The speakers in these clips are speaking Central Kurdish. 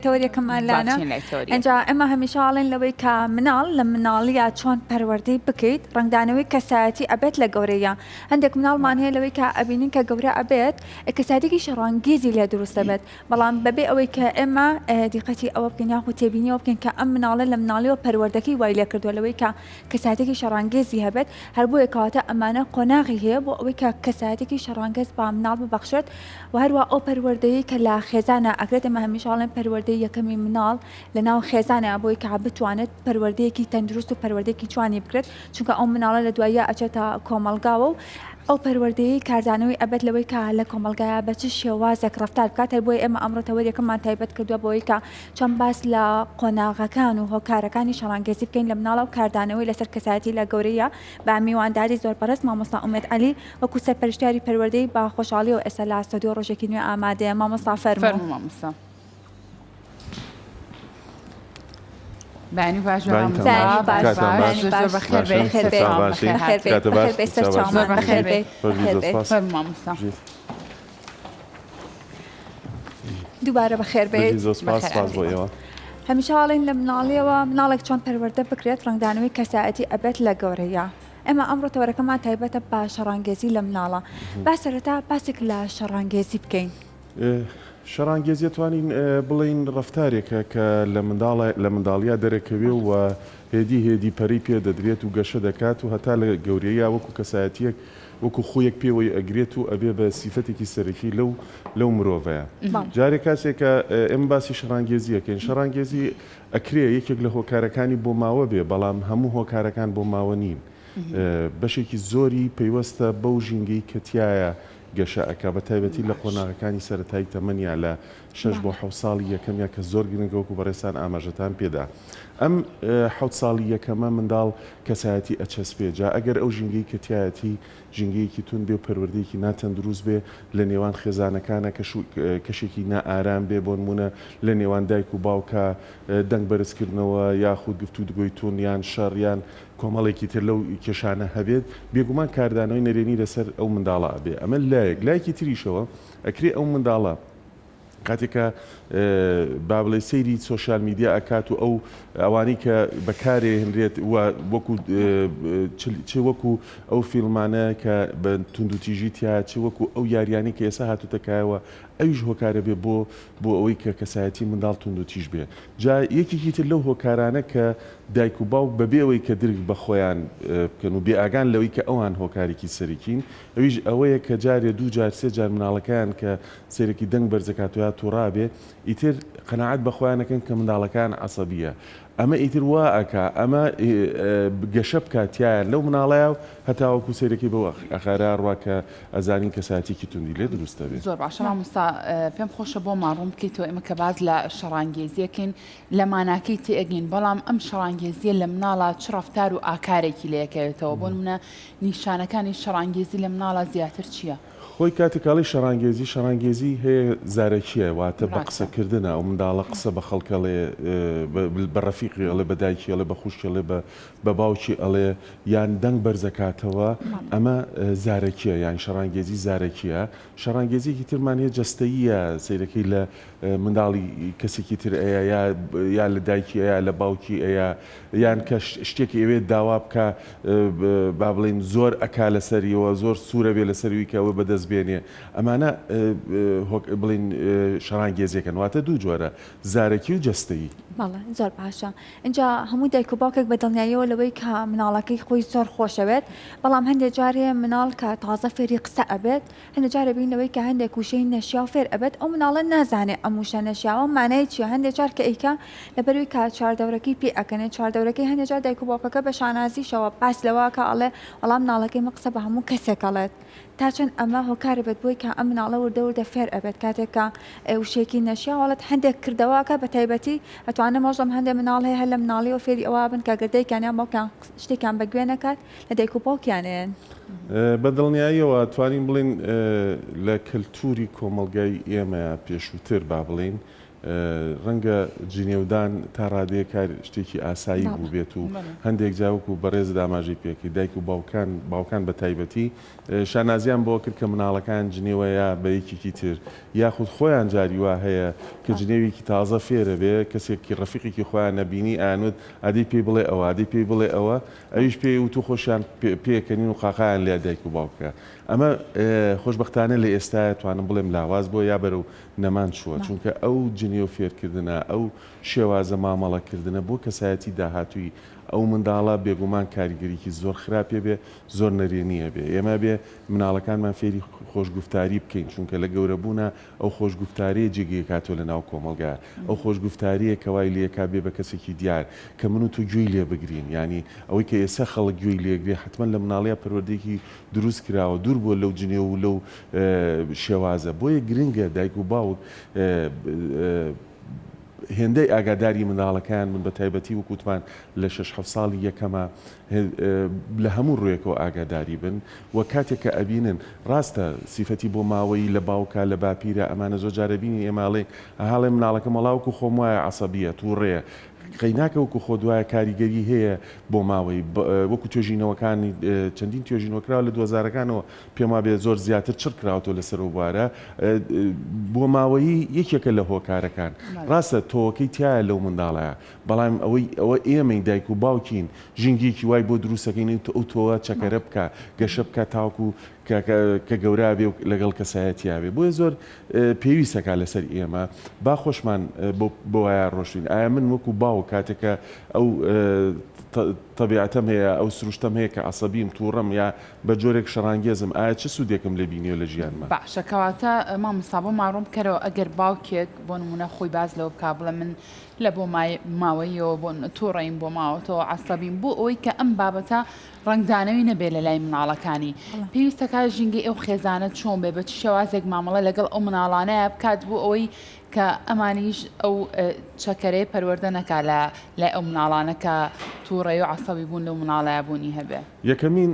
تەوەرەکەمان لانە ئەجا ئێمە هەمیشە ئاڵێن لەوەی کە مناڵ لە مناڵیە چۆن پەروەردەی بکەیت ڕنگدانەوەی کەسایەتی ئەبێت لە گەورەیە هەندێک مناڵمان هەیە لەوەی کە ئەبینین کە گەورە ئەبێت کەساتێکی شەڕانگیزی لێ دروست دەبێت بەڵام بەبێ ئەوەی کە ئێمە دیقەتی ئەوە بکەین یاخود تێبینیەوە بکەین کە ئەم مناڵە لە مناڵیەوە پەروەردەکەی وای لێ کردووە لەوەی کە کەساتێکی شەڕانگێزی هەبێت هەر بۆیە کەواتە ئەمانە قۆناغی هەیە بۆ ئەوەی کە کەسایەتێکی شەڕانگێز بە مناڵ ببەخشێت و هەروە ئەو پەروەردەیەی کە لە خێزانە ئەکرێت ئێمە هەمیشە ئەڵێن پەروەردەی یەکەمی مناڵ لە ناو خێزانە بۆی کە بتوانێت پەروەردەیەکی تەندروست و پەروەردەیەکی جوانی بکرێت چونکە ئەو مناڵە لە دواییە ئەچێتە کۆمەڵگاوە و ئەو پەروەردەیەی کاردانەوەی ئەبێت لەوەی کە لە کۆمەڵگایا بە چ شێوازێک ڕەفتار بکات هەر بۆیە ئێمە ئەمڕۆ تەوەرێکەمان تایبەت کردووە بەوەی کە چۆن باس لە قۆناغەکان و هۆکارەکانی شەڕانگێزی بکەین لە مناڵە و کاردانەوەی لەسەر کەسایەتی لە گەورەیە بە میوانداری زۆر بەڕێز مامۆستا ئومێد عەلی وەکو سەرپەرشتیاری پەروەردەی بە خۆشحاڵیەوە ئێستا لە ستۆدیۆ ڕۆژێکی نوێ ئامادەیە مامۆستا فەرموو. فەرموو مامۆستا. بەیانی باش مامۆستا. بەیانی باش. کاتان باش. بەیانی باش. زۆر بەخێر بێی. بەخێر بێی. سەرچاوان بەخێر بەخێر بێی. کاتە باش. بەخێر بێی سەرچاومان. زۆر بەخێر بەخێر بێی. بێی. بەخێر بێی. فەرموو مامۆستا. دووبارە بەخێر بێیت. زۆر سپاس سپاس بۆ ئێوە. هەمیشە ئەڵێن لە مناڵیەوە مناڵێک چۆن پەروەردە بکرێت ڕەنگدانەوەی کەسایەتی ئەبێت لە گەورەییا. ئێمە ئەمڕۆ تەوەرەکەمان تایبەتە بە شەڕانگێزی لە مناڵە. با سەرەتا باسێک لە شەڕانگێزی بکەین. شەڕانگێزی ئەتوانین بڵێین ڕەفتارێکە کە لە منداڵ لە منداڵیا دەرەکەوێ و هێدی هێدی پەرەی پێ دەدرێت و گەشە دەکات و هەتا لە گەورەییا وەکوو کەسایەتییەک وەکوو خوویەک پێوەی ئەگرێت و ئەبێ بە سیفەتێکی سەرەکی لەو لەو مرۆڤەیا. جارێ کاتێک کە ئێمە باسی شەڕانگێزی ئەکەین، شەڕانگێزی ئەکرێ یەکێک لە هۆکارەکانی بۆماوە بێ، بەڵام هەموو هۆکارەکان بۆماوە نین. بەشێکی زۆری پەیوەستە بەو ژینگەی کە تیایا گەشە ئەکا، بە تایبەتی لە قۆناغەکانی سەرەتایی تەمەنیا لە شەش بۆ حەوت ساڵی یەکەمیا کە زۆر گرنگە وەکو بەڕێزتان ئاماژەتان پێدا. ئەم حەوت ساڵی یەکەمە منداڵ کەسایەتی ئەچەسپێ، جا ئەگەر ئەو ژینگەی کە تیایەتی ژینگەیەکی توند بێ و پەروەردەیەکی ناتەندروست بێ لە نێوان خێزانەکانا کەش و کەشێکی نائارام بێ بۆنموونە لە نێوان دایک و باوکا دەنگ بەرزکردنەوە یاخود گفتودگۆی توند یان شەڕ یان کۆمەڵێکی تر لەو کێشانە هەبێت بێگومان کاردانەوەی نەرێنی لەسەر ئەو منداڵە ئەبێ ئەمە لایەک لایەکی تریشەوە ئەکرێ ئەو منداڵە کاتێک کە با بڵێ سەیری سۆشیال میدیا ئەکات و ئەو ئەوانەی کە بەکارێ هێنرێت و وەکو چ وەکو ئەو فیلمانە کە بە توندوتیژی تیا چ وەکو ئەو یاریانی کە ئێستا هاتوتە کایەوە ئەویش هۆکارە بێ بۆ بۆ ئەوەی کە کەسایەتی منداڵ توندوتیژ بێ جا یەکێکی تر لەو هۆکارانە کە دایک و باوک بەبێ ئەوەی کە درک بە خۆیان بکەن و بێئاگان لەوەی کە ئەوان هۆکارێکی سەرەکین ئەویش ئەوەیە کە جارێ دوو جار سێ جار مناڵەکەیان کە سەیرەکی دەنگ بەرزەکاتەوە یا توڕابێ ئیتر قەناعەت بە خۆیان ئەکەن کە منداڵەکەیان عەسەبیە ئەمە ئیتر وا ئەکا ئەمە گەشە بکا تیایان لەو مناڵەیا و هەتاوەکو سەیرەکەی بەو ئەقارە ئەڕوا کە ئەزانین کەسایەتیەکی توندی لێ دروست ئەبێ. زۆر باشە مامۆستا پێم خۆشە بۆمان ڕوون بکەیتەوە ئێمە کە باس لە شەڕانگێزیەکەین لە ماناکەی تێئەگەین بەڵام ئەم شەڕانگێزیە لە مناڵا چ ڕەفتار و ئاکارێکی لێکەوێتەوە بۆ نمونە نیشانەکانی شەڕانگێزی لە مناڵا زیاتر چییە؟ خۆی کاتێک ئەڵێی شەڕانگێزی، شەڕانگێزی هەیە زارەکییە، واتە بە ڕاستە. قسەکردنە، ئەو منداڵە قسە بە خەڵک ئەڵێ، بە ڕەفیقی ئەڵێ، بە دایکی ئەڵێ، بە خوشکی ئەڵێ، بە بە باوکی ئەڵێ، یان دەنگ بەرزەکاتەوە، ئەمە زارەکییە، یان شەڕانگێزی زارەکییە. شەڕانگێزییەکی ترمان هەیە جەستەییە، سەیرەکەی لە منداڵی کەسێکی تر ئەیا، یا یا لە دایکی ئەیا، لە باوکی ئەیا، یان کە شتێکی ئەوێت داوا بکا با بڵێین زۆر ئەکا لەسەریەوە زۆر سوورە بێ لەسەروی کە ئەوە بەدەست بێنێ ئەمانە بڵین شەڕانگێزیەکەن واتە دوو جۆرە زارەکی و جەستەیی. بەڵێ زۆر باشە ئینجا هەموو دایک و باوکێک بە دڵنیاییەوە لەوەی کە مناڵەکەی خۆی زۆر خۆشەوێت بەڵام هەندێک جار هەیە مناڵ کە تازە فێری قسە ئەبێت هەندێک جار ئەبینین لەوەی کە هەندێک وشەی نەشیاو فێر ئەبێت ئەو مناڵە نازانێ ئەم وشە نەشیاوە مانای چیە هەندێک جار کە ئەیکا لەبەروی کە چواردەورەکەی پێ ئەکەنێ چواردەورەکەی هەندێک جار دایک و باوکەکە بە شانازیشەوە باس لەوە ئەکا ئەڵێ وەڵا مناڵەکەی من قسە بە هەموو کەسێک ئەڵێت تا چەند ئەمە هۆکار بێت بۆی کە ئەم مناڵە وردە وردە فێر ئەبێت کاتێک کە وشەیەکی نەشیاو ئەڵێت هەندێک کردەوە ئەکا بە تایبەتی ئەتوانم وەش بڵێم هەندێک مناڵ هەیە هەر لە مناڵیەوە فێری ئەوە بن کە گەر دایکیان یان باوکیان شتێکیان بە گوێ نەکات لە دایک و باوکیان ئەیەن. بە دڵنیاییەوە توانین بڵێین لە کەلتووری کۆمەڵگای ئێمەیا پێشووتر با بڵێین. ڕەنگە جنێودان تا ڕادەیەک کار شتێکی ئاسایی بووبێت و هەندێک جار وەکو بەڕێزت ئاماژەی پێکرد دایک و باوکان باوکان بە تایبەتی شانازیان بەوە کرد کە مناڵەکان جنێوە یا بە یەکێکی تر یاخود خۆیان جاری وا هەیە کە جنێوێکی تازە فێرە بێ کەسێکی ڕەفیقێکی خۆیان نەبینی ئەیانوت ئەدی پێی بڵێ ئەوە ئەدی پێی بڵێ ئەوە ئەویش پێی وت و خۆشیان پێکەنین و قاقایان لێ دایک و باوکە ئەمە خۆشبەختانە لە ئێستایا توانم بڵێم لاواز بووە یا بەرەو نەمان چووە چونکە ئەو جنێو فێرکردنە ئەو شێوازە مامەڵە کردنە بۆ کەسایەتی داهاتووی ئەو منداڵە بێگومان کاریگەریی زۆر خراپی ئەبێ زۆر نەرێنی ئەبێ ئێمە ئەبێ مناڵەکانمان فێری خۆشگوفتاری بکەین چونکە لە گەورەبوونا ئەو خۆشگوفتاریە جێگەی ئەکاتەوە لە ناو کۆمەڵگا ئەو خۆشگوفتاریە کە وای لێکا بێ بە کەسێکی دیار کە من و تۆ گوێی لێ بگرین یانی ئەوەی کە ئێستا خەڵک گوێی لێگرێ حەتمەن لە مناڵیا پەروەردەیەکی دروست کراوە دوور بووە لەو جنێو و لەو شێوازە بۆیە گرنگە دایک و باوک هێندەی ئاگاداری منداڵەکەیان بن بە تایبەتی وەک وتمان لە شەش حەوت ساڵی یەکەما لە هەموو ڕوویەکەوە ئاگاداری بن و کاتێک کە ئەبینن ڕاستە سیفەتی بۆ ماوەیی لە باوکە لە باپیرە ئەمانە زۆر جار ئەبینین ئێمە ئەڵێین ئەها ئەڵێ مناڵەکەم وەڵا وەکو خۆم وایە عەسەبیە تووڕەیە قەیناکە وەکو خۆت وایە کاریگەری هەیە بۆ ماوەی وەکو توێژینەوەکانی چەندین توێژینەوە کراوە لە دووهەزارەکانەوە پێم وابێ زۆر زیاتر چڕ کراوەتەوە لەسەر ئەو بوارە بۆ ماوەیی یەکێکە لە هۆکارەکان ڕاستە تۆوەکەی تایە لەو منداڵەیە بەڵام ئەوەی ئەوە ئێمەین دایک و باوکین ژینگەیەکی وای بۆ دروستەکەین ئەو تۆوە چەکەرە بکە گەشە بکە تاوەکو کە گەورە بێ و لەگەڵ کەسایەتیا بێ بۆیە زۆر پێویستەکە لەسەر ئێمە با خۆشمان بۆ وایە ڕۆشتین ئایا من وەکو باوک کاتێکە ئەو تەبیعەتەم هەیە ئەو سروشتەم هەیە کە عەسەبیم تووڕەم یا بە جۆرێک شەڕانگێزم ئایا چ سوودێکم لێ بینیوە لە ژیانما؟ باشە کەواتە مامۆستا بۆمان ڕوون بکەرەوە ئەگەر باوکێک بۆ نموونە خۆی باس لەوە بکا بڵێ من لە بۆ ماوەیەوە بۆ تووڕەیم بۆ ماوەتەوە عەسەبیم بۆ ئەوەی کە ئەم بابەتە ڕەنگدانەوەی نەبێ لە لای مناڵەکانی پێویستەکە ژینگەی ئەو خێزانە چۆن بێ بە چ شێوازێک مامەڵە لەگەڵ ئەو مناڵانەیە بکات بۆ ئەوەی کە ئەمانیش ئەو چەکەرەیە پەروەردە نەکا لە لای ئەو مناڵانە کە تووڕەیی و عەسەبی بوون لەو مناڵەیا بوونی هەبێ. یەکەمین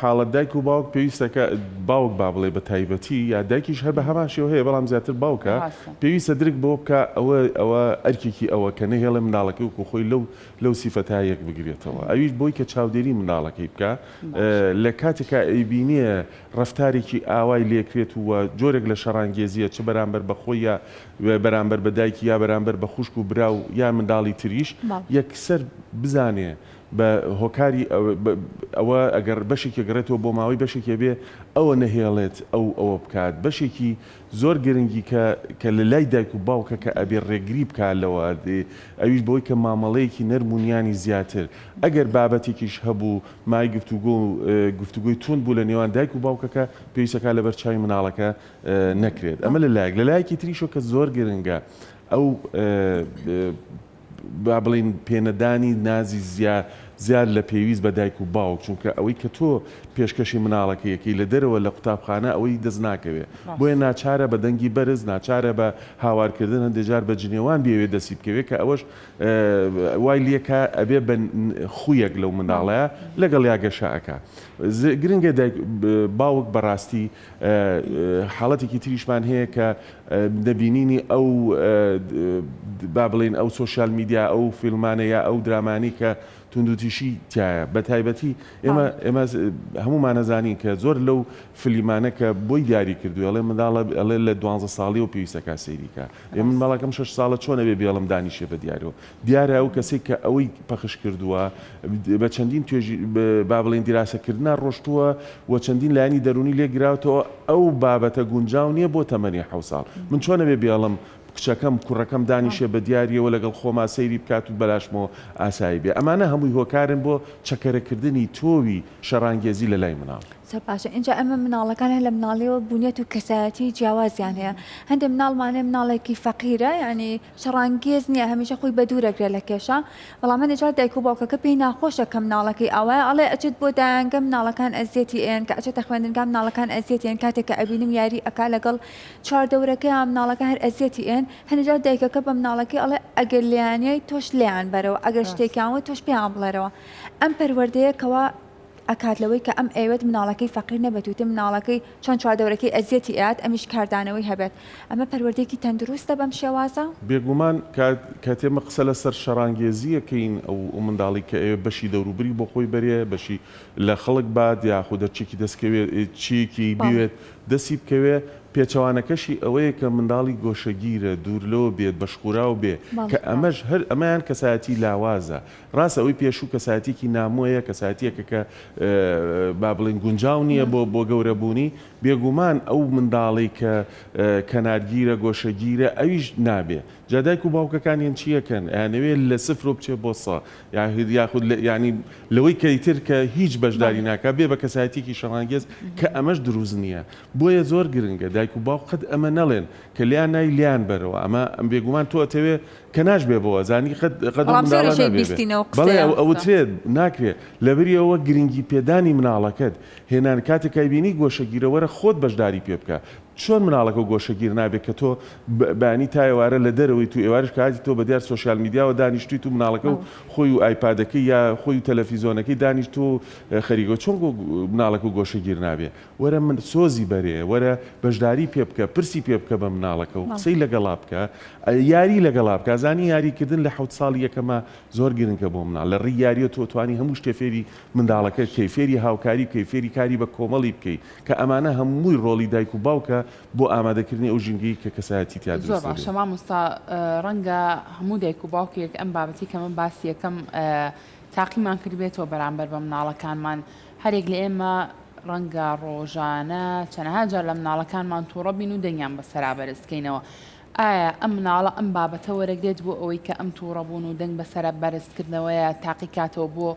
حاڵەت دایک و باوک پێویستە کە باوک با بڵێ بە تایبەتی یا دایکیش هەر بە هەمان شێوە هەیە بەڵام زیاتر باوکە ڕاستە. پێویستە درک بەوە بکا ئەوە ئەوە ئەرکێکی ئەوە کە نەهێڵێ منداڵەکەی وەکو خۆی لەو لەو سیفەتە یەک بگرێتەوە ئەویش بۆی کە چاودێری منداڵەکەی بکا باشە. لە کاتێکا ئەیبینێ ڕەفتارێکی ئاوای لێکرێت و جۆرێک لە شەڕانگێزییە چ بەرامبەر بە خۆی یا بەرامبەر بە دایکی یا بەرامبەر بە خوشک و برا و یا منداڵی تریش یەکسەر بزانێ بە هۆکاری ئەوە ئەگەر بەشێکی گەڕێتەوە بۆ ماوەی بەشێکی ئەبێ ئەوە نەهێڵێت ئەو ئەوە بکات بەشێکی زۆر گرنگی کە کە لە لای دایک و باوکە کە ئەبێ ڕێگری بکا لەوە ئەویش بەوەی کە مامەڵەیەکی نەرم و نیانی زیاتر ئەگەر بابەتێکیش هەبوو مای گفتوگۆ و گفتوگۆی توند بوو لە نێوان دایک و باوکەکە پێویستەکا لەبەر چاوی مناڵەکە نەکرێت ئەمە لە لایەک لە لایەکی تریشەوە کە زۆر گرنگە ئەو با بڵێین پێنەدانی نازی زیاد لە پێویست بە دایک و باوک چونکە ئەوەی کە تۆ پێشکەشی مناڵەکەی ئەکەی لە دەرەوە لە قوتابخانە ئەوەی دەست ناکەوێ بۆیە ناچارە بە دەنگی بەرز ناچارە بە هاوارکردن هەندێ جار بە جنێوان بیەوێ دەستی بکەوێ کە ئەوەش وای لێکا ئەبێ بە خویەک لەو منداڵەیە لەگەڵیا گەشە ئەکا گرنگە دایک باوک بەڕاستی حاڵەتێکی تریشمان هەیە کە نەبینینی ئەو با بڵێین ئەو سۆشیال میدیا ئەو فیلمانە یا ئەو درامانەی کە توندوتیژی تیایە بە تایبەتی ئێمە ئێمە هەموومان ئەزانین کە زۆر لەو فلیمانە کە بۆی دیاری کردووە ئەڵێ منداڵە ئەڵێ لە دوانزە ساڵیەوە پێویستە کا سەیری کا ئێ من منداڵەکەم شەش ساڵە چۆن ئەبێ بێڵم دانیشێ بە دیارەوە دیارە ئەو کەسێک کە ئەوەی پەخش کردووە بە چەندین توێژی با بڵێین دیراسەکردنا ڕۆشتووە و چەندین لایەنی دەروونی لێ گراوتەوە ئەو بابەتە گونجاو نییە بۆ تەمەنی حەوت ساڵ من چۆن ئەبێ بێڵم کچەکەم کوڕەکەم دانیشێ بە دیاریەوە لەگەڵ خۆما سەیری بکات و بەلاشمەوە ئاسایی بێ ئەمانە هەمووی هۆکارن بۆ چەکەرەکردنی تۆوی شەڕانگێزی لە لای مناڵ. زۆر باشە ئینجا ئێمە مناڵەکان هەر لە مناڵیەوە بونیەت و کەسایەتی جیاوازیان هەیە هەندێ مناڵمان هەیە مناڵێکی فەقیرە یانی شەڕانگێز نییە هەمیشە خۆی بەدوورەگرێ لە کێشە بەڵام هەندێ جار دایک و باوکەکە پێی ناخۆشە کە مناڵەکەی ئاوایە ئەڵێ ئەچێت بۆ دایەنگە مناڵەکان ئەزیەتی ئەیەن کە ئەچێتە خوێندنگا مناڵەکان ئەزیەتی ئەیەن کاتێک کە ئەبینم یاری ئەکا لەگەڵ چواردەورەکەیان مناڵەکە هەر ئەزیەتی ئەیەن هەندێ جار دایکەکە بە مناڵەکەی ئەڵێ ئەگەر لێیان یای تۆش لێیان بەرەوە ئەگەر شتێکیان وت تۆش پێیان بڵێرەوە ئەم پەروەردەیە کەوا. ئەکات لەوەی کە ئەم ئەیەوێت مناڵەکەی فەقیر نەبێت و ئیتر مناڵەکەی چۆن چواردەورەکەی ئەزیەتی ئەیات ئەمیش کاردانەوەی هەبێت ئەمە پەروەردەیەکی تەندروستە بەم شێوازە؟ بێگومان کاتێ ئێمە قسە لەسەر شەڕانگێزی ئەکەین ئەو منداڵی کە ئەیەوێت بەشی دەوروبری بۆ خۆی بەرێ بەشی لە خەڵک بات یاخود هەرچیەکی دەست کەوێ چیەکی بیوێت دەستی بکەوێ پێچەوانەکەشی ئەوەیە کە منداڵی گۆشەگیرە دوورلەوە بێت بەشخوراو بێ کە ئەمەش هەر ئەمەیان کەسایەتی لاوازە ڕاستە ئەوەی پێشوو کەسایەتیەکی نامۆیە، کەسایەتیەکە کە با بڵێین گونجاو نییە بۆ بۆ گەورەبوونی، بێگومان ئەو منداڵەی کە کەنارگیرە، گۆشەگیرە ئەویش نابێ. جا دایک و باوکەکان یەن چی ئەکەن؟ ئەیانەوێ لە سفرەوە بچێ بۆ سە یاخود یانی لەوەی کە ئیتر کە هیچ بەشداری ناکا بێ بە کەسایەتیەکی شەڕانگێز کە ئەمەش دروست نییە. بۆیە زۆر گرنگە دایک و باوک قەت ئەمە نەڵێن کە لێیان نای لێیان بەرەوە ئەمە بێگومان تۆ ئەتەوێ کە ناشبێ بۆ ئەزانی قەت قەت ئەو بەڵام منداڵە زۆریش نابێ بێ بیستین ئەو بەڵێ قسەیە. ئەو ئەوترێت ناکرێ لەبری ئەوە گرنگی پێدانی مناڵەکەت هێنان کاتێک ئەیبینی گۆشەگیرە وەرە خۆت بەشداری پێ بکە چۆن مناڵەکە گۆشەگیر نابێ کە تۆ بەیانی تا ئێوارە لە دەرەوەیت و ئێوارش کە هاتی تۆ بە دیار سۆشیال میدیاوە دانیشتویت و مناڵەکە و خۆی و ئایپادەکەی یا خۆی و تەلەفیزۆنەکەی دانیشتووە و خەریکە چۆن مناڵەکە گۆشەگیر نابێ وەرە من سۆزی بەرێ وەرە بەشداری پێ بکە پرسی پێ بکە بە مناڵەکە و قسەی لەگەڵا بکە یاری لەگەڵا بکە زانی یاری کردن لە حەوت ساڵی یەکەما زۆر گرنگە بۆ مناڵ لە ڕێی یاریەوە تۆ توانی هەموو شتێ فێری منداڵەکە بکەی فێری هاوکاری بکەی فێری کاری بە کۆمەڵی بکەی کە ئەمانە هەمووی ڕۆڵی دایک و باوکە بۆ ئامادەکردنی ئەو ژینگەی کە کەسایەتی تیا زۆر دروست دەبێ. باشە مامۆستا ڕەنگە هەموو دایک و باوکێک ئەم بابەتی کە من باسی یەکەم تاقیمان کردبێتەوە بەرامبەر بە مناڵەکانمان هەرێک لە ئێمە ڕەنگە ڕۆژانە چەنەها جار لە مناڵەکانمان توڕە بین و دەنگیان بەسەرا بەرز کەینەوە. ئایا ئەم مناڵە ئەم بابەتە وەرەگرێت بۆ ئەوەی کە ئەم توڕەبوون و دەنگ بەسەرا بەرزکردنەوەیە تاقی کاتەوە بۆ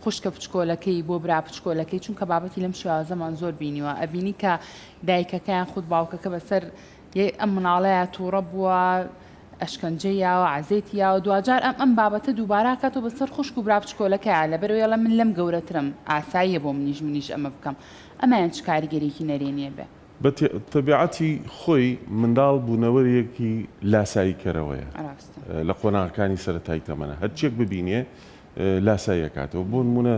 خوشکە بچکۆلەکەی بۆ برا بچکۆلەکەی چونکە بابەتی لەم شێوازەمان زۆر بینیوە ئەبینی کە دایکەکەیان خود باوکەکە بەسەر ئەم مناڵەیە توڕە بووە ئەشکەنجەی یاوە عەزێتی یاوە دواجار ئەم ئەم بابەتە دووبارە ئەکاتەوە بەسەر خوشک و برا بچکۆلەکەیا لەبەرئەوەی ئەڵێ من لەم گەورەترم ئاساییە بۆ منیش منیش ئەمە بکەم ئەمەیان چ کاریگەریەکی نەرێنیە بێ؟ بە تەبیعەتی خۆی منداڵ بوونەوەرێکی لاسایی کەرەوەیە ڕاستە. لە قۆناغەکانی سەرەتای تەمەنە هەرچیەک ببینێ لاسایی ئەکاتەوە بۆ نموونە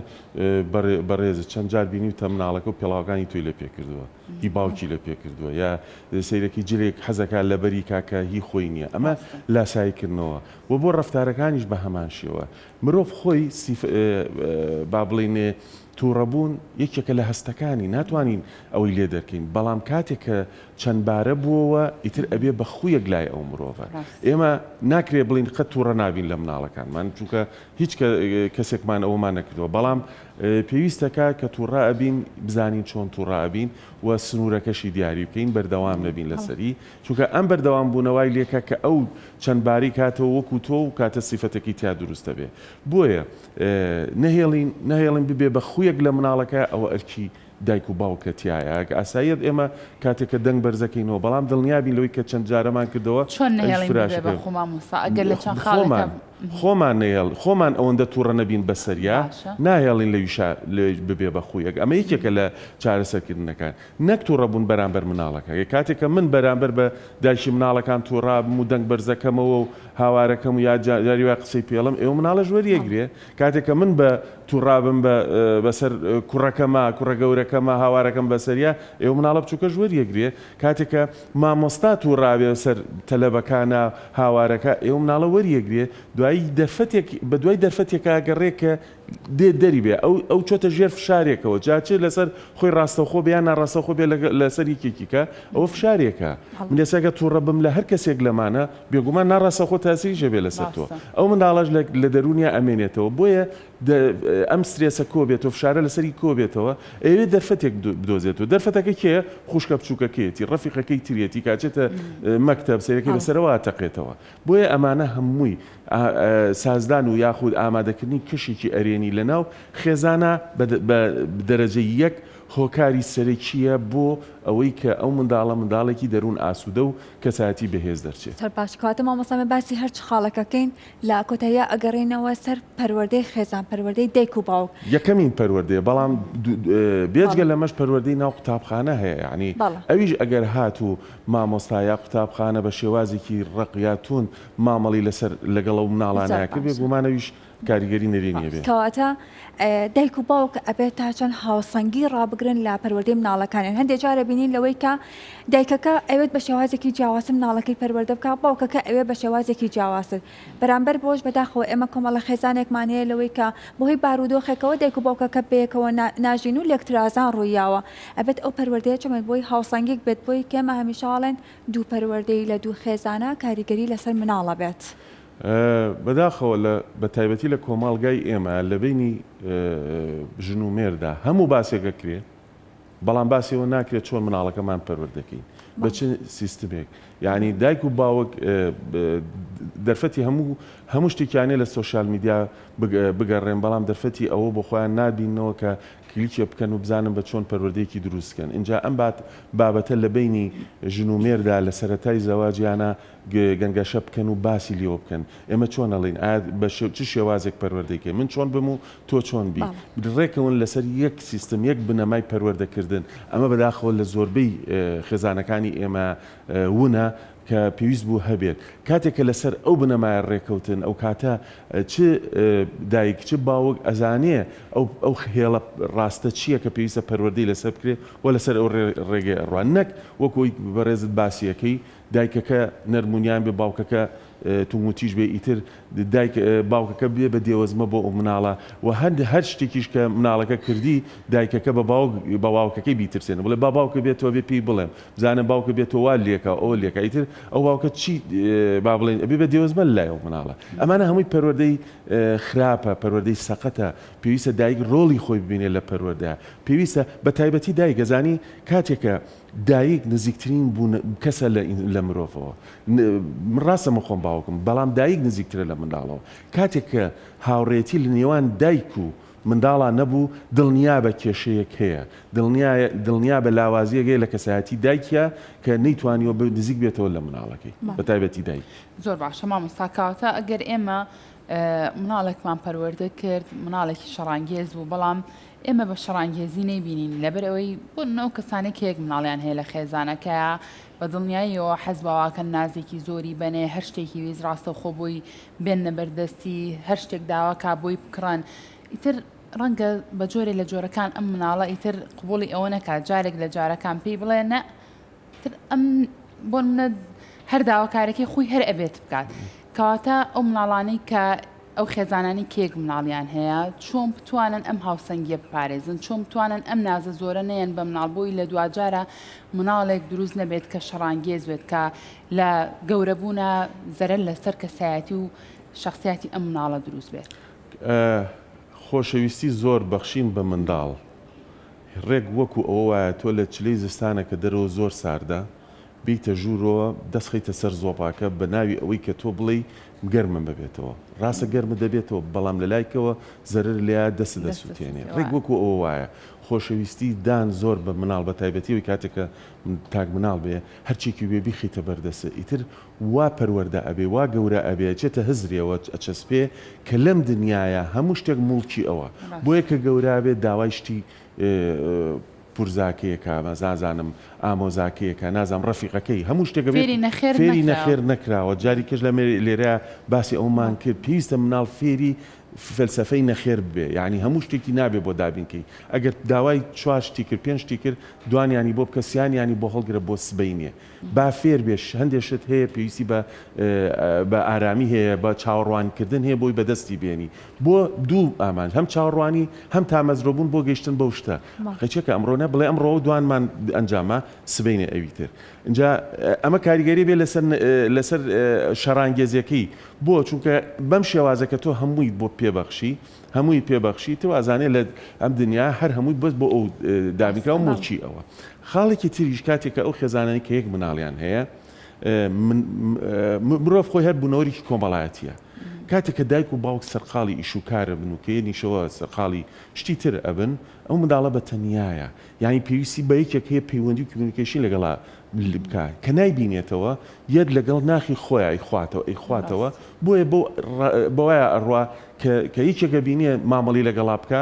بەڕێزت چەند جار بینیوتە مناڵەکە و پێڵاوەکانی تۆی لە پێ کردووە هی باوکی لە پێ کردووە یا سەیرەکی جلێک حەزەکا لەبەری کا کە هی خۆی نییە ئەمە لاسایی کردنەوە و بۆ ڕەفتارەکانیش بە هەمان شێوە مرۆڤ خۆی با بڵێین تووڕەبوون یەکێکە لە هەستەکانی ناتوانین ئەوەی لێ دەرکەین بەڵام کاتێک کە چەند بارە بووەوە ئیتر ئەبێ بە خویەک لای ئەو مرۆڤە ئێمە ناکرێ بڵین قەت تووڕە نابین لە مناڵەکانمان چونکە هیچ کەسێکمان ئەوەمان نەکردووە بەڵام پێویستەکە کە تووڕە ئەبین بزانین چۆن تووڕە ئەبین و سنوورەکەشی دیاری بکەین بەردەوام نەبین لەسەری چونکە ئەم بەردەوام بوونە وای لێکا کە ئەو چەند بارەی کاتەوە وەکو تۆ و کاتە سیفەتەکەی تیا دروست دەبێ بۆیە نەهێڵین نەهێڵین ببێ بە خویەک لە مناڵەکە ئەوە ئەرکی دایک و باوکە تیایە ئاساییە ئێمە کاتێک کە دەنگ بەرزەکەینەوە بەڵام دڵنیابین لەوەی کە چەند جارەمان کردەوە چۆن نەهێڵین ببێ بە خو مامۆستا ئەگەر لە چەند خاڵێکا خۆمان نەهێڵ خۆمان ئەوەندە توڕە نەبین بەسەریا ناهێڵین لەویشا ببێ بە خویەک ئەمە یەکێکە لە چارەسەرکردنەکان نەک توڕە بوون بەرامبەر مناڵەکە کاتێک کە من بەرامبەر بە دایکی مناڵەکان توڕابم و دەنگ بەرزەکەمەوە و هاوارەکەم و یا جاری وای قسەی پێڵم ئێوە مناڵەش وەریەگرێ کاتێک کە من بە توڕابم بە بەسەر کوڕەکەما کوڕە گەورەکەما هاوارەکەم بەسەریا ئێوە مناڵە بچووکەش وەریەگرێ کاتێک کە مامۆستا توڕاوێ سەر تەلەبەکانا هاوارەکە ئێوە مناڵە وەریەگرێ دوایی دەرفەتێک بە دوای دەرفەتێکا گەڕێ کە دێ دەری بێ ئەو ئەو چۆتە ژێر فشارێکەوە جا چ لەسەر خۆی ڕاستەوخۆ بێ یان ناڕاستەوخۆ بێ لەسەر یەکێکی کە ئەوە فشارێکە من ئێستا گەر توڕە بم لە هەر کەسێک لەمانە بێگومان ناڕاستەوخۆ تاسیریش ئەبێ لەسەر تۆ ئەو منداڵەش لە دەروونیا ئەمێنێتەوە بۆیە ئەم سترێسە کۆ بێتەوە فشارە لەسەری کۆ بێتەوە ئەیەوێت دەرفەتێک بدۆزێتەوە دەرفەتەکە کێیە خوشکە بچووکەکەیەتی ڕەفیقەکەی تریەتی کە ئەچێتە مەکتەب سەیرەکەی بەسەرەوە ئەتەقێتەوە بۆیە ئەمانە هەمووی سازدان و یاخود ئامادەکردنی کەشێکی ئەرێنی لەناو خێزانا بە دەرەجەی یەک هۆکاری سەرەکییە بۆ ئەوەی کە ئەو منداڵە منداڵێکی دەروون ئاسوودە و کەسایەتی بەهێز دەرچێ. زۆر باش کەواتە مامۆستا ئێمە باسی هەرچ خاڵەکەکەین لە کۆتاییا ئەگەڕێینەوە سەر پەروەردەی خێزان پەروەردەی دایک و باوک. یەکەمین پەروەردەیە بەڵام بێجگە لەمەش پەروەردەی ناو قوتابخانە هەیە یانی ئەویش ئەگەر هاتوو مامۆستا یا قوتابخانە بە شێوازێکی ڕەق یا توند مامەڵی لەسەر لەگەڵ ئەو مناڵانە کرد بێگومان ئەویش کاریگەری نەرێنی ئەبێ. کەواتە دایک و باوک ئەبێت تا چەند هاوسەنگی ڕابگرن لە پەروەردەی مناڵەکانیان هەندێک جار ئەبینین لەوەی کە دایکەکە ئەوێت بە شێوازێکی جیاوازتر مناڵەکەی پەروەردە بکات باوکەکە ئەوێت بە شێوازێکی جیاوازتر بەرامبەر بەوەش بەداخەوە ئێمە کۆمەڵە خێزانێکمان هەیە لەوەی کە بەهۆی بارودۆخێکەوە دایک و باوکەکە بەیەکەوە ناژین و لێکترازان ڕوویاوە ئەبێت ئەو پەروەردەیە چۆن بێت بۆی هاوسەنگیک بێت بۆی کە ئێمە هەمیشە ئەڵێن دوو پەروەردەی لە دوو خێزانە کاریگەری لەسەر مناڵ ئەبێت. بەداخەوە لە بە تایبەتی لە کۆماڵگای ئێمە لە بەینی ژن و مێردا هەموو باسێک ئەکرێ بەڵام باسی ئەوە ناکرێت چۆن مناڵەکەمان پەروەردەکەین بە چ سیستمێک یعنی دایک و باوک دەرفەتی هەموو هەموو شتێکیانێ لە social media بگەڕێن بەڵام دەرفەتی ئەوە بۆ خۆیان نابینەوە کە کلیکێ بکەن و بزانن بە چۆن پەروەردەیەکی دروست کەن ئینجا ئەم بابەتە لە بەینی ژن و مێردا لە سەرەتای زەواجیانە گەنگەشە بکەن و باسی لێوە بکەن ئێمە چۆن ئەڵێین ئایا بە چ شێوازێک پەروەردەی کەین من چۆن بم و تۆ چۆن بی ڕێکەون لەسەر یەک سیستم یەک بنەمای پەروەردەکردن ئەمە بەداخەوە لە زۆربەی خێزانەکانی ئێمە ونە کە پێویست بوو هەبێت کاتێک کە لەسەر ئەو بنەمایە ڕێکەوتن ئەو کاتە چ دایک چ باوک ئەزانێ ئەو ئەو هێڵە ڕاستە چییە کە پێویستە پەروەردەی لەسەر بکرێ و لەسەر ئەو ڕێگەیە ئەڕوا نەک وەک ئەوی بەڕێزت باسی ئەکەی دایکەکە نەرمونیان بێ باوکەکە توموتیژ بێ ئیتر دایک باوکەکە بێ بە دێوەزمە بۆ ئەو مناڵە و هەند هەر شتێکیش کە مناڵەکە کردی دایکەکە بە باوک بە باوکەکەی بیترسێنە بڵێ با باوکە بێتەوە بێ پێی بڵێم بزانە باوکە بێتەوە وا لێکا ئەوە لێکا ئیتر ئەو باوکە چی با بڵێن ئەبێ بە دێوەزمە لای ئەو مناڵە ئەمانە هەمووی پەروەردەی خراپە پەروەردەی سەقەتە پێویستە دایک ڕۆڵی خۆی ببینێت لە پەروەردە پێویستە بە تایبەتی دایک ئەزانی کاتێکە دایک نزیکترین بوون کەسە لە لە مرۆڤەوە من ڕاستە من خۆم باوکم بەڵام دایک نزیکترە لە منداڵەوە کاتێک کە هاوڕێتی لە نێوان دایک و منداڵا نەبوو دڵنیابە کێشەیەک هەیە دڵنیا دڵنیابە لاوازیەک هەیە لە کەسایەتی دایکیا کە نەیتوانیوە نزیک بێتەوە لە مناڵەکەی بە تایبەتی دایک. زۆر باشە مامۆستا کەواتە ئەگەر ئێمە مناڵێکمان پەروەردە کرد مناڵێکی شەڕانگێز بوو بەڵام ئێمە بە شەڕانگێزی نەیبینین لەبەر ئەوەی بۆ نمونە ئەو کەسانەی کە یەک مناڵیان هەیە لە خێزانەکەیا بە دڵنیاییەوە حەز بەواکەن نازێکی زۆری بەنێ هەر شتێکی ویست ڕاستەوخۆ بۆی بێننە بەردەستی هەر شتێک داواکا بۆی بکڕن ئیتر ڕەنگە بە جۆرێ لە جۆرەکان ئەم مناڵە ئیتر قبوڵی ئەوە نەکات جارێک لە جارەکان پێی بڵێ نە تر ئەم بۆ نمونە هەر داواکارەکەی خۆی هەر ئەبێت بکات کەواتە ئەو مناڵانەی کە ئەو خێزانانی کێک مناڵیان هەیە چۆن بتوانن ئەم هاوسەنگیە بپارێزن چۆن بتوانن ئەم نازە زۆرە نەیەن بە مناڵ بۆی لە دواجارە مناڵێک دروست نەبێت کە شەڕانگێز بێت کە لە گەورەبوونە زەرەر لەسەر کەسایەتی و شخصیاتی ئەم مناڵە دروست بێت. خۆشەویستی زۆر بەخشین بە منداڵ ڕێک وەکو ئەوە وایە تۆ لە چلەی زستانە کە دەرەوە زۆر ساردە بێیتە ژوورەوە دەست خەیتە سەر زۆپاکە بە ناوی ئەوەی کە تۆ بڵێی گەرمم ببێتەوە ڕاستە گەرمت دەبێتەوە بەڵام لە لایکەوە زەرەر لێیە دەستت دەسوتێنێ ڕێک وەکو ئەوە وایە خۆشەویستی دان زۆر بە مناڵ بە تایبەتی ئەوی کاتێک کە تاک مناڵ بێ هەرچێکی بێ بیخەیتە بەر دەست ئیتر وا پەروەردە ئەبێ وا گەورە ئەبێ ئەچێتە هزرێوە ئەچەسپێ کە لەم دنیایە هەموو شتێک موڵکی ئەوە بۆیە کە گەورە ئەبێ داوای شتی پورزاکەیەکە نازانم ئامۆزاکەیەکە نازانم ڕەفیقەکەی هەموو شتێک ئەبێ فێری نەخێر فێری نەکراوە. نەخێر نەکراوە جاری کەش لە لێرە باسی ئەومان کرد پێویستە مناڵ فێری فەلسەفەی نەخێر ببێ یانی هەموو شتێکی نابێ بۆ دابین کەی ئەگەر داوای چوار شتی کرد پێنج شتی کرد دوانیانی بۆ بکە سیانیانی بۆ هەڵگرە بۆ سبەینێ با فێر بێ هەندێ شت هەیە پێویستی بە بە ئارامی هەیە بە چاوەڕوانکردن هەیە بۆی بەدەستی بێنی بۆ دوو ئامانج هەم چاوەڕوانی هەم تامەزرۆبوون بۆ گەیشتن بەو شتە قەیچێکە ئەمڕۆ نە بڵێ ئەمڕۆ دوانمان ئەنجامە سبەینێ ئەوی تر ئینجا ئەمە کاریگەری بێ لەسەر لەسەر شەڕانگێزیەکەی بۆ چونکە بەم شێوازە کە تۆ هەمووی بۆ پێبەخشی هەمووی پێ بەخشی تۆ ئەزانێ لە ئەم دنیا هەر هەمووی بەس بۆ ئەو دابینکراوە موڵکی ئەوە خاڵێکی تریش کاتێک کە ئەو خێزانانی کە یەک مناڵیان هەیە مرۆڤ خۆی هەر بوونەوەرێکی کۆمەڵایەتیە. کاتێک کە دایک و باوک سەرقاڵی ئیش و کار ئەبن و کە یەنیشەوە سەرقاڵی شتی تر ئەبن ئەو منداڵە بە تەنیایە یانی پێویستی بە یەکێک هەیە پەیوەندی و communication لەگەڵا بکا کە نایبینێتەوە یەت لەگەڵ ناخی خۆیا ئەیخواتەوە ئەیخواتەوە بۆیە بەو بەوایە ئەڕوا کە کە یەکێک ئەبینێ مامەڵی لەگەڵا بکا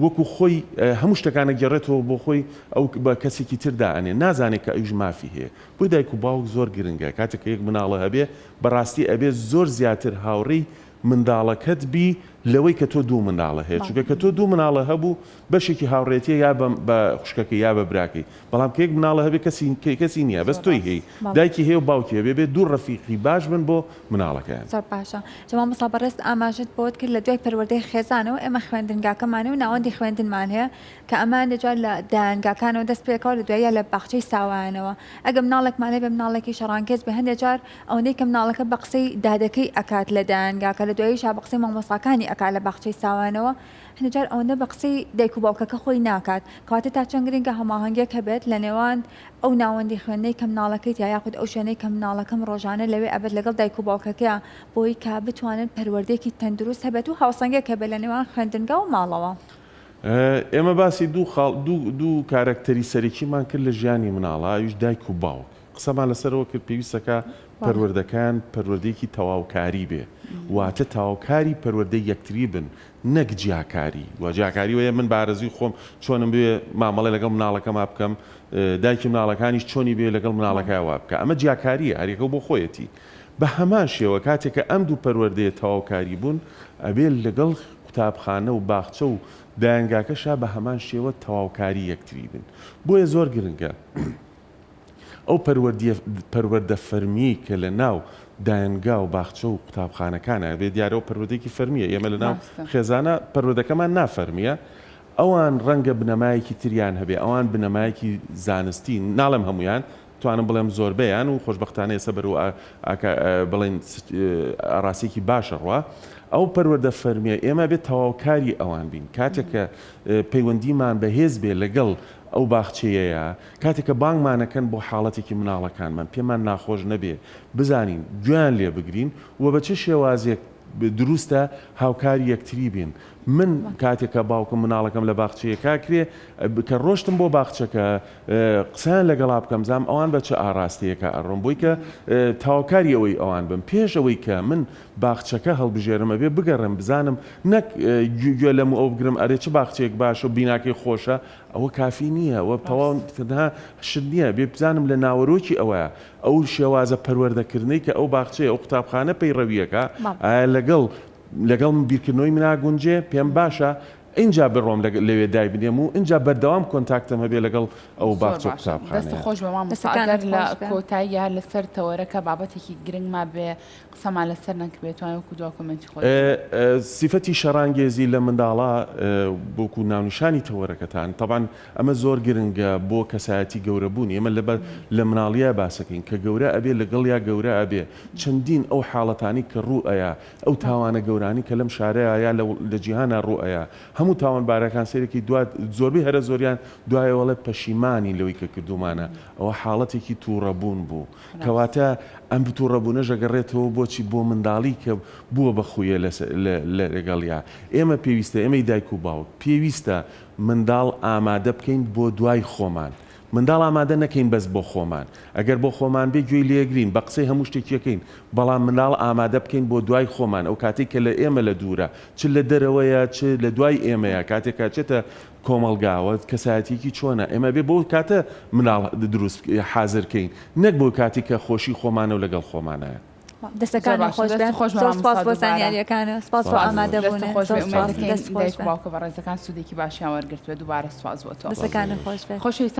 وەکو خۆی هەموو شتەکان ئەگێڕێتەوە بۆ خۆی ئەو بە کەسێکی تر دائەنێ نازانێ کە ئەویش مافی هەیە بۆیە دایک و باوک زۆر گرنگە کاتێک کە یەک مناڵە هەبێ بەڕاستی ئەبێ زۆر زیاتر هاوڕێی منداڵەکەت بی لەوەی کە تۆ دوو منداڵە هەیە چونکە کە تۆ دوو مناڵە هەبوو بەشێکی هاوڕێتیە یا بە خوشکەکەی یا بە براکەی بەڵام کە یەک مناڵە هەبێ کەسی کەسی نییە بەس تۆی هەی دایکی هەیە و باوکی هەبێ بێ دوو ڕەفیقی باش بن بۆ مناڵەکەیان. زۆر باشە جا مامۆستا بەڕێزت ئاماژەت بەوەت کرد لە دوای پەروەردەی خێزانەوە ئێمە خوێندنگاکەمان هەیە و ناوەندی خوێندنمان هەیە کە ئەمە هەندێ جار لە دایەنگاکانەوە دەست پێکەوە لە دواییا لە باخچەی ساوایانەوە ئەگەر مناڵێکمان هەبێ مناڵێکی شەڕانگێز بێ هەندێ جار ئەوەندەی کە مناڵەکە بە قسەی دادەکەی ئەکات لە دایەنگاکە لە دواییشا بە قسەی مامۆستاکانی ئەکات لە باخچەی ساوایانەوە هەندێ جار ئەوەندە بە قسەی دایک و باوکەکە خۆی ناکات کەواتە تا چەند گرنگە هەماهەنگیەک هەبێت لە نێوان ئەو ناوەندی خوێندنەی کە مناڵەکەی تیا یاخود ئەو شوێنەی کە مناڵەکەم ڕۆژانە لەوێ ئەبێت لەگەڵ دایک و باوکەکەیا بۆی کە بتوانن پەروەردەیەکی تەندروست هەبێت و هاوسەنگێک هەبێت لە نێوان خوێندنگا و ماڵەوە. ئێمە باسی دوو خاڵ دوو دوو کارەکتەری سەرەکیمان کرد لە ژیانی مناڵا ئەویش دایک و باوک قسەمان لەسەرەوە کرد پێویستەکە پەروەردەکان پەروەردەیەکی تەواوکاری بێ واتە تەواوکاری پەروەردەی یەکتری بن نەک جیاکاری و جیاکاری وەیە من بە ئارەزووی خۆم چۆنم بوێ مامەڵە لەگەڵ مناڵەکەما بکەم دایکی مناڵەکانیش چۆنی بوێ لەگەڵ مناڵەکەیا وا بکا ئەمە جیاکارییە هەریەکەو بۆ خۆیەتی بە هەمان شێوە کاتێک کە ئەم دوو پەروەردەیە تەواوکاری بوون ئەبێ لەگەڵ قوتابخانە و باخچە و دایەنگاکەشا بە هەمان شێوە تەواوکاری یەکتری بن بۆیە زۆر گرنگە ئەو پەروەردە فەرمیەی کە لە ناو دایەنگا و باخچە و قوتابخانەکانە بێ دیارە ئەو پەروەردەیەکی فەرمیە ئێمە لە ناو خێزانە پەروەردەکەمان نافەرمیە ئەوان ڕەنگە بنەمایەکی تریان هەبێ ئەوان بنەمایەکی زانستی ناڵێم هەمویان توانم بڵێم زۆربەیان و خۆشبەختانە ئێستا بەرەو بڵێن ئاڕاستەیەکی باشە ڕوا ئەو پەروەردە فەرمیە ئێمە بێت تەواوکاری ئەوان بین کاتێک کە پەیوەندیمان بەهێز بێ لەگەڵ ئەو باخچەیەیە کاتێک کە بانگمانەکەن بۆ حاڵەتێکی مناڵەکانمان پێمان ناخۆش نەبێ بزانین گوێیان لێ بگرین و بە چ شێوازێک دروستە هاوکاری یەکتری بین من کاتێک کە باوکم مناڵەکەم لە باخچەیەکا کرێ کە ڕۆشتم بۆ باخچەکە قسەیان لەگەڵا بکەم زام ئەوان بە چ ئاڕاستەیەکا ئەڕۆن بۆی کە تاوکاری ئەوەی ئەوان بم پێش ئەوەی کە من باخچەکە هەڵبژێرم ئەبێ بگەڕێم بزانم نەک گوێ لەم و ئەو بگرم ئەرێ چ باخچەیەک باشە و بیناکەی خۆشە ئەوە کافی نییە ئەوە تەواو تەنها شت نییە بێ بزانم لە ناوەرۆکی ئەوەیە ئەو شێوازە پەروەردەکردنەی کە ئەو باخچەیە ئەو قوتابخانە پەیڕەویەکە ئایا لەگەڵ لەگەڵ بیرکردنەوەی منا گونجێ پێم باشە ئینجا بڕۆم لەوێ دایبنێم و ئینجا بەردەوام contact م هەبێ لەگەڵ ئەو باخچە و قوتابخانەیە. دەست خۆش بێ مامۆستا ئەگەر لە کۆتاییا لەسەر تەوەرەکە بابەتێکی گرنگ مابێ قسەمان لەسەر نەکبێ توانی وەکو دوا comment ی خۆت. سیفەتی شەڕانگێزی لە منداڵا وەکو ناونیشانی تەوەرەکەتان تەبعەن ئەمە زۆر گرنگە بۆ کەسایەتی گەورەبوون ئێمە لە لە مناڵیا باسەکەین کە گەورە ئەبێ لەگەڵیا گەورە ئەبێ چەندین ئەو حاڵەتانی کە ڕوو ئەیا ئەو تاوانە گەورانی کە لەم شارەیا یا لە جیهانا ڕوو ئەیا هەموو تاوانبارەکان سەیرەکی دوا زۆربەی هەرە زۆریان دوایەوە ئەڵێ پەشیمانین لەوەی کە کردوومانە ئەوە حاڵەتێکی تووڕەبوون بوو کەواتە ئەم تووڕەبوونەش ئەگەڕێتەوە بۆچی بۆ منداڵی کە بووە بە خوویە لەگەڵیا ئێمە پێویستە ئێمەی دایک و باوک پێویستە منداڵ ئامادە بکەین بۆ دوای خۆمان منداڵ ئامادە نەکەین بەس بۆ خۆمان ئەگەر بۆ خۆمان بێ گوێی لێگرین بە قسەی هەموو شتێکی ئەکەین بەڵام منداڵ ئامادە بکەین بۆ دوای خۆمان ئەو کاتەی کە لە ئێمە لە دوورە چ لە دەرەوەیە چ لە دوای ئێمەیە کاتێک کە ئەچێتە کۆمەڵگاوە کەسایەتیەکی چۆنە ئێمە بێ بۆ کاتە مناڵ دروست حازر کەین نەک بۆ کاتی کە خۆشی خۆمانە و لەگەڵ خۆمانایە. دەستەکانت خۆش بێ زۆر سپاس بۆ زانیاریەکانت سپاس بۆ ئامادەبوونت زۆر سپاس دەست خۆش بێ. باوکە بەڕێزەکان سوودێکی باشیان وەرگرتبێ دووبارە سپاس بۆ تۆ. دەستەکانت خۆش بێت. خۆشەویستان.